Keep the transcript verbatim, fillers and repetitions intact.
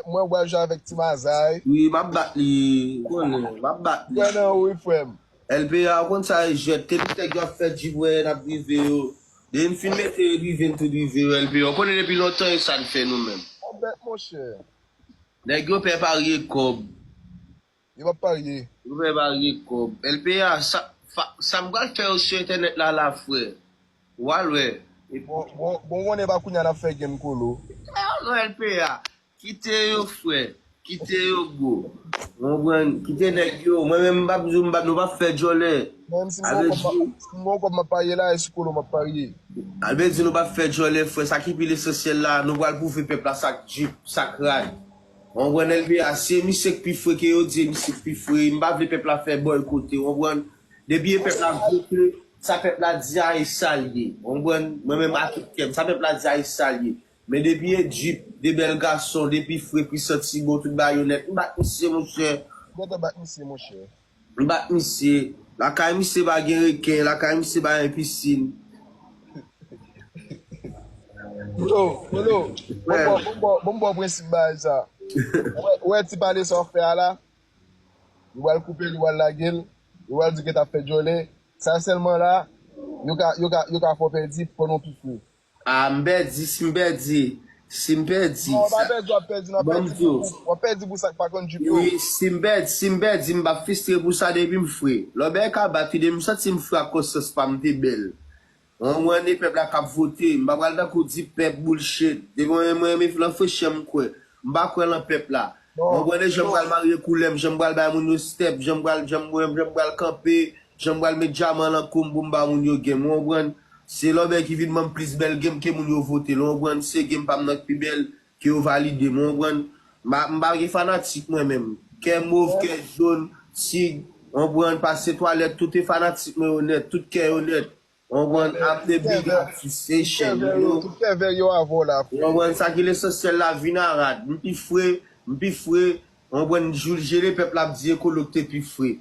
Mwen, w pral jwe avèk Ti Mazay. Wi, m ap bat li. Ou konnen, m ap bat li. Kwè nan ou, wi, frè m. L P A, ou konn sa e jwèt. Te li nèg yo ap fè jip wè n ap drive yo. Depi m fin mete yo drive, n tou drive yo, L P A. Ou konnen depi lontan e sa n fè nou menm. Yon bèt, monchè. Nèg yo pè parye kòb. Yo p ap parye. Yo pè parye kòb. L P A, sa, fa- sa m pral fè yo sou entènèt la, la, frè. W al wè. Bon, bon, bon, konnen pa kounye a n ap fè game kolo. Ah, non, L P A. Kite yo, frè. Kite yo, bro. Ou konprann? Kite nèg yo. Mwen menm, m p ap di w, m p ap, nou p ap fè djòlè. Menm si m gon kòb, m ap- si m gon kòb, m ap parye la, e sou kolo m ap parye. Albe di nou p ap fè djòlè, frè. Sa ki pi lesansyèl la, nou pral pwouve pèp la sa k jip, sa k rad. Ou konprann? L P A, si e misye k pi fre ke yo di e misye k pi fre, m pa vle pèp la fè bòykote, ou konprann? Depi e pèp la vote, sa pèp la di a e sa l ye. Ou konprann? Mwen menm a tout kè m, sa pèp la di a e sa l ye. Men depi e jip, de bèl gason, de pi fre, pi santi bon, tout bagay yo nèt. M bat misye, monchè. Gentan bat misye, monchè. M bat misye. Lakay misye pa gen reken, lakay misye pa gen pisin. Bro, bro, bon, bon, bon, bon, bon, bon prensip bagay sa. Ou wè, ou wè ti pale sa w fè a la? Yo pral koupe l, yo pral lage l, yo pral di ke t ap fè djòlè. Sa sèlman la, yo ka, yo ka, yo ka fè w pèdi pandan w pi fre. Ah, m pèdi, si m pèdi, si m pèdi. Non, w pa pèdi, w ap pèdi nan pèdi pou, w ap pèdi pou sa k pa konn jip yo. Wi, si m pèdi, si m pèdi, m p ap fistre pou sa depi m fre. Lòbèy ka bat wi, depi m santi m fre ak konsyans pa m te bèl. Ou konprann, e pèp la k ap vote. M pa pral tankou di pèp bullshit. Depi mwen, mwen renmen lan frechè m kwè. M pa kwè lan pèp la. Ou konprann, e jan m pral marye koulè m, jan m pral bay moun yo step, jan m pral, jan m, jan m pral kanpe, jan m pral met dyaman lan kou m pou m ba moun yo game. Ou konprann? Se lòbèy ki vin ban m plis bèl game ke moun yo vote l. Ou konprann? Se game pa m nan k pi bèl ke yo valide m. Ou konprann? M pa, m pa gen fanatik mwen menm. Kè mov, kè jòn, tig, ou konprann? Pase twalèt, tout e fanatik mwen yo nèt, tout kè yo nèt. Ou konprann? I'm the big accusation, you know? Tout kè vè yo avè w la, frè. Ou konprann? Sa ki lesansyèl la, vin a rad. M pi fre, m pi fre. Ou konprann? Jou l jele, pèp la ap di e kolo k te pi fre.